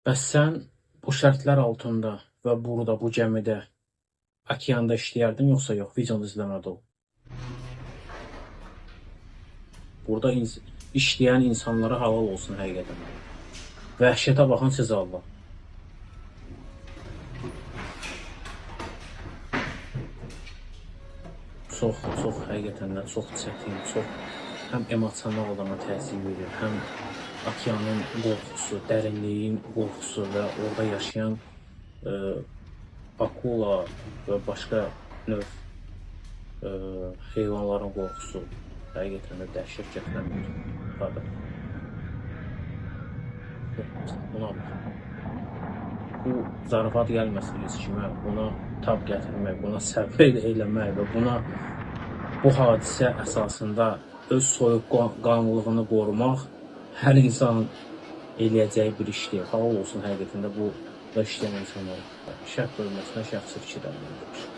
Bəs sən bu şərtlər altında və burada, bu gəmidə, okeanda işləyərdin yoxsa yox? Videonu izləmədə ol. Burada işləyən insanlara halal olsun həqiqətən. Vəhşətə baxın siz Allah. Çox, çox həqiqətən də çox çətin, çox həm emosional adama təsir verir, həm okeanın qorxusu, dərinliyin qorxusu və orada yaşayan akula və başqa növ heyvanların qorxusu həqiqətən də dəhşət gətirən bir xəbər. Buna bax. Bu zarafat gəlməsin heç kimə, buna tab gətirmək, buna səbr eləmək və buna bu hadisə əsasında öz soyuqqanlılığını qorumaq hər insanın eləyəcəyi bir iş deyil. Halal olsun həqiqətən də bu da işləyən insanlara. Şərq bölməsinə şəxsi fikirlərimi bildirir.